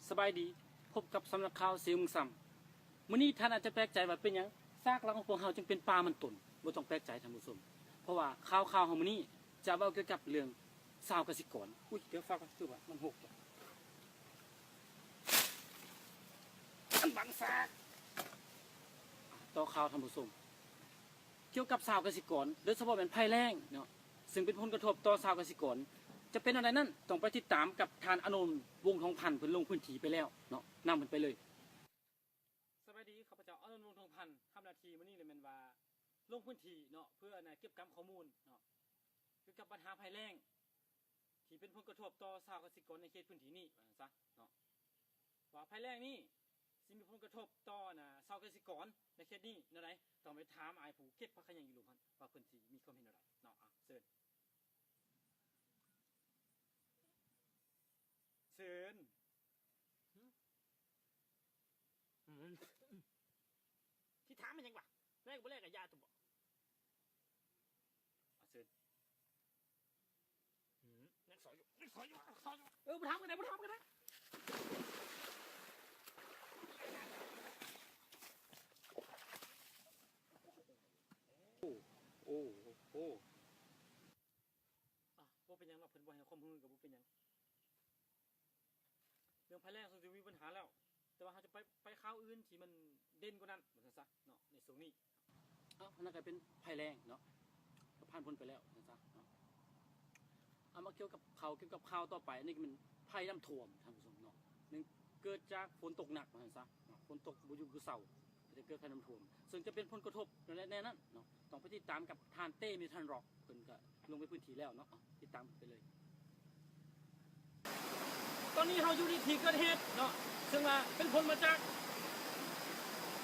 ສະບາຍດີ, ພົບກັບສຳນັກຂ່າວເຊເມືອງຊຳ. ມື້ນີ້ທ່ານອາດຈະແປກໃຈວ່າເປັນຫຍັງຊາກຫຼັງຂອງພວກເຮົາຈຶ່ງເປັນປ່າມັນຕົ້ນ. ບໍ່ຕ້ອງແປກໃຈທ່ານຜູ້ຊົມ, ເພາະວ່າຂ່າວຂອງເຮົາມື້ນີ້ຈະເວົ້າກ່ຽວກັບເລື່ອງຊາວກະສິກອນ. ອຸ້ຍ ດຽວຝາກກ່ອນ ຄືວ່າມັນຫົກ. ອັນບັງຊາກ ຕໍ່ຂ່າວທ່ານຜູ້ຊົມ ກ່ຽວກັບຊາວກະສິກອນ ໂດຍສະເພາະແມ່ນໄພແລ້ງເນາະ ເຊິ່ງເປັນຜົນກະທົບຕໍ່ຊາວກະສິກອນ. ຈະເປັນແນວໃດນັ້ນ ຕ້ອງໄປຕິດຕາມກັບທ່ານອານົນ ວົງທອງພັນ ເພິ່ນລົງພື້ນທີ່ໄປແລ້ວເນາະ. ນຳເພິ່ນໄປເລີຍ. ສະບາຍດີ, ຂ້າພະເຈົ້າອານົນ ວົງທອງພັນ ຮັບໜ້າທີ່ມື້ນີ້ລະແມ່ນວ່າລົງພື້ນທີ່ເນາະ ເພື່ອ ອັນ ເກັບກຳຂໍ້ມູນເນາະ ກ່ຽວກັບບັນຫາໄພແລ້ງ ທີ່ເປັນຜົນກະທົບຕໍ່ຊາວກະສິກອນໃນເຂດພື້ນທີ່ນີ້ ວ່າຊັ້ນຊະເນາະ. ວ່າໄພແລ້ງນີ້ຊິມີຜົນກະທົບຕໍ່ ອັນ ຊາວກະສິກອນໃນເຂດນີ້ແນວໃດ? ຕ້ອງໄປຖາມອ້າຍຜູ້ເກັບຜັກຂະແຍງຢູ່ລຸ່ມຫັ້ນ ວ່າເພິ່ນຊິມີຄວາມເຫັນແນວໃດເນາະ. ອາ ເຊີນ ເຊີນ. ອືມ ຊິຖາມມັນຫຍັງວະ? ແລກບໍ່ແລກກະຢ່າຕົວະ. ອາ ເຊີນ. ອືມ ຍັງສອຍຢູ່ ຍັງສອຍຢູ່ ຍັງສອຍຢູ່. ເອີ ບໍ່ຖາມກໍໄດ້ ບໍ່ຖາມກໍໄດ້. ໂອ້ ໂອ້ ໂອ້ ອາ ບໍ່ເປັນຫຍັງດອກ ເພິ່ນບໍ່ໃຫ້ຄວາມຮູ້ກໍບໍ່ເປັນຫຍັງ. ເລື່ອງໄພແລ້ງເຊິ່ງຊິມີບັນຫາແລ້ວ ແຕ່ວ່າເຮົາຈະໄປ ໄປຂ່າວອື່ນທີ່ມັນເດັ່ນກວ່ານັ້ນ ວ່າຊັ້ນຊະເນາະ ໃນຊ່ວງນີ້. ເອົາ ອັນນັ້ນກໍເປັນໄພແລ້ງເນາະ ກໍຜ່ານພົ້ນໄປແລ້ວ ວ່າຊັ້ນຊະເນາະ. ເອົາ ມາກ່ຽວກັບຂ່າວ ກ່ຽວກັບຂ່າວຕໍ່ໄປ ອັນນີ້ກໍແມ່ນໄພນ້ຳຖ້ວມ ທ່ານຜູ້ຊົມເນາະ. ໜຶ່ງ ເກີດຈາກຝົນຕົກໜັກ ວ່າຊັ້ນຊະເນາະ ຝົນຕົກບໍ່ຢຸດບໍ່ເຊົາ ກໍຈະເກີດໄພນ້ຳຖ້ວມ ເຊິ່ງຈະເປັນຜົນກະທົບແນວໃດແນວນັ້ນເນາະ. ຕ້ອງໄປຕິດຕາມກັບທ່ານເຕ້ ເມທັນຣັອກ ເພິ່ນກໍລົງໄປພື້ນທີ່ແລ້ວເນາະ. ເອົາ ຕິດຕາມໄປເລີຍ. ຕອນນີ້ເຮົາຢູ່ໃນທີ່ເກີດເຫດເນາະ ເຊິ່ງວ່າເປັນຜົນມາຈາກ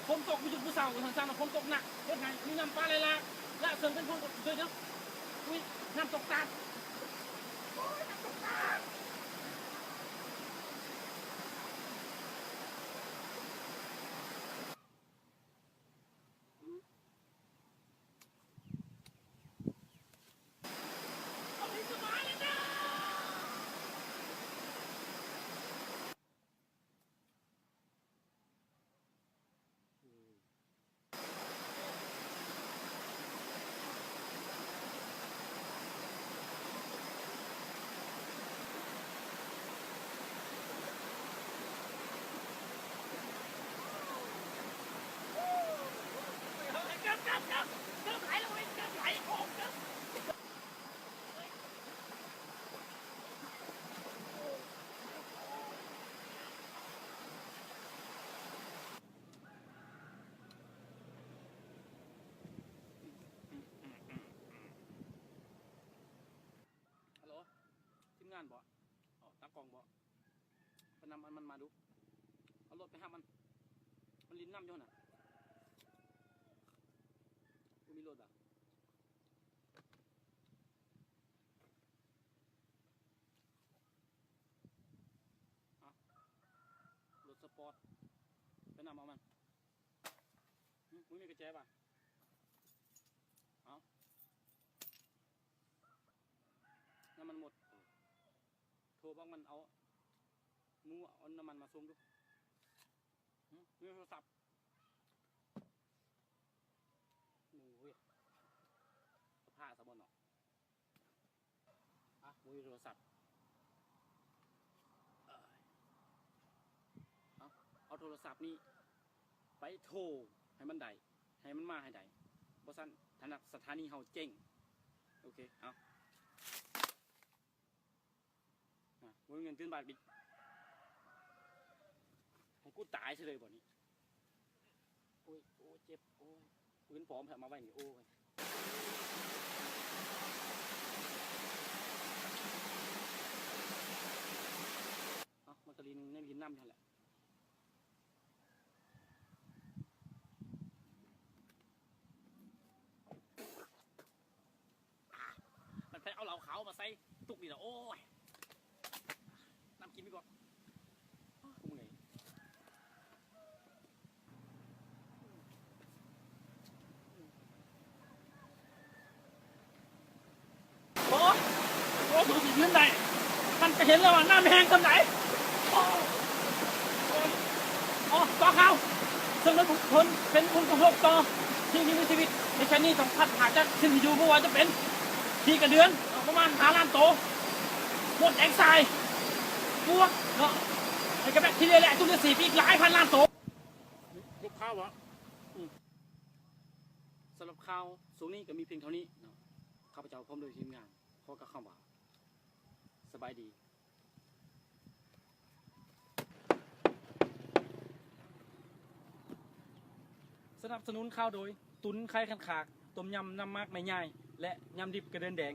ຝົນຕົກບໍ່ຢຸດບໍ່ເຊົາ ວ່າຊັ້ນຊະເນາະ. ຝົນຕົກໜັກ ເຮັດໃຫ້ມີນ້ຳປ່າໄຫຼຫຼາກ ແລະ ເຊິ່ງເປັນຜົນ ເດີ ອຸ້ຍ ນ້ຳຕົກຕາດ ໂອ້ຍ ນ້ຳຕົກຕາດ. ຮັລໂຫຼ ທີມງານບໍ? ອໍ ຕາກ້ອງບໍ? ໄປນຳມັນ ມັນມາດຸ ເອົາລົດໄປຮັບມັນ ມັນຫຼິ້ນນ້ຳຢູ່ຫັ້ນນະ. ບໍ່ມີລົດຫວາ? ເອົາ ລົດສະປອດ ໄປນຳເອົາມັນ. ຫຶ ບໍ່ມີກະແຈຫວາ? ເອົາ ນ້ຳມັນໝົດ. ໂທບອກມັນເອົາ ໝູເອົານ້ຳມັນມາສົ່ງດູ. ຫຶ ມີໂທລະສັບ. ໂອ້ຍ ສະພາບຊະບໍ່ເນາະ. ອະ ບໍ່ມີໂທລະສັບ. ເອີຍ ເອົາ ເອົາໂທລະສັບນີ້ໄປໂທໃຫ້ມັນໄດ້ ໃຫ້ມັນມາໃຫ້ໄດ້. ບໍ່ຊັ້ນ ທະນາ ສະຖານີເຮົາເຈັງ. ໂອເຄ ເອົາ. ອະ ບໍ່ມີເງິນຕື່ມບາດອີກ. ໃຫ້ກູຕາຍຊະເລີຍບໍ່ນີ້? ໂອ້ຍ ໂອ້ຍ ເຈັບ ໂອ້ຍ ປືນປອມເອົາມາໄວ້ນີ້ ໂອ້ຍ. ເອົາ ມັນກະຫຼິ້ນ ໃນຫຼິ້ນນ້ຳຢູ່ຫັ້ນແຫຼະ. ມັນໃຜເອົາເຫຼົ້າຂາວມາໃສ່ຕຸກນີ້ລະ ໂອ້ຍ ນ້ຳກິນມີບໍ່? ໂອ້ຍ ເມື່ອຍ. ໂອ້ ໂອ້ ບໍ່ຮູ້ຊິຢືນໄດ້ ມັນກະເຫັນແລ້ວວ່ານ້ຳແຮງສ່ຳໃດ. ຕໍ່ຂ່າວ ເຊິ່ງເປັນບຸນ ເປັນບຸນກຸສົນຕໍ່ສິ່ງທີ່ມີຊີວິດໃນຊາດນີ້ ຕ້ອງພັດພາກຈາກສິ່ງທີ່ຢູ່ ບໍ່ວ່າຈະເປັນຂີ້ກະເດືອນເນາະ ປະມານຫ້າລ້ານໂຕ ມົດແດງຊາຍ ປວກເນາະ ແລ້ວກໍແບັກທີເຣຍ ແລະ ຈຸລິນຊີ ອີກຫຼາຍພັນລ້ານໂຕ. ຄົບຂ່າວບໍ່? ອືມ ສຳລັບຂ່າວຊ່ວງນີ້ກໍມີພຽງເທົ່ານີ້ເນາະ. ຂ້າພະເຈົ້າພ້ອມດ້ວຍທີມງານ ຂໍກ່າວຄຳວ່າ ສະບາຍດີ. ສະໜັບສະໜູນຂ່າວໂດຍ ຕຸນໄຂ່ຄັນຄາກ ຕົ້ມຍຳນ້ຳໝາກແມ່ຍາຍ ແລະ ຍຳດິບກະເດືອນແດງ.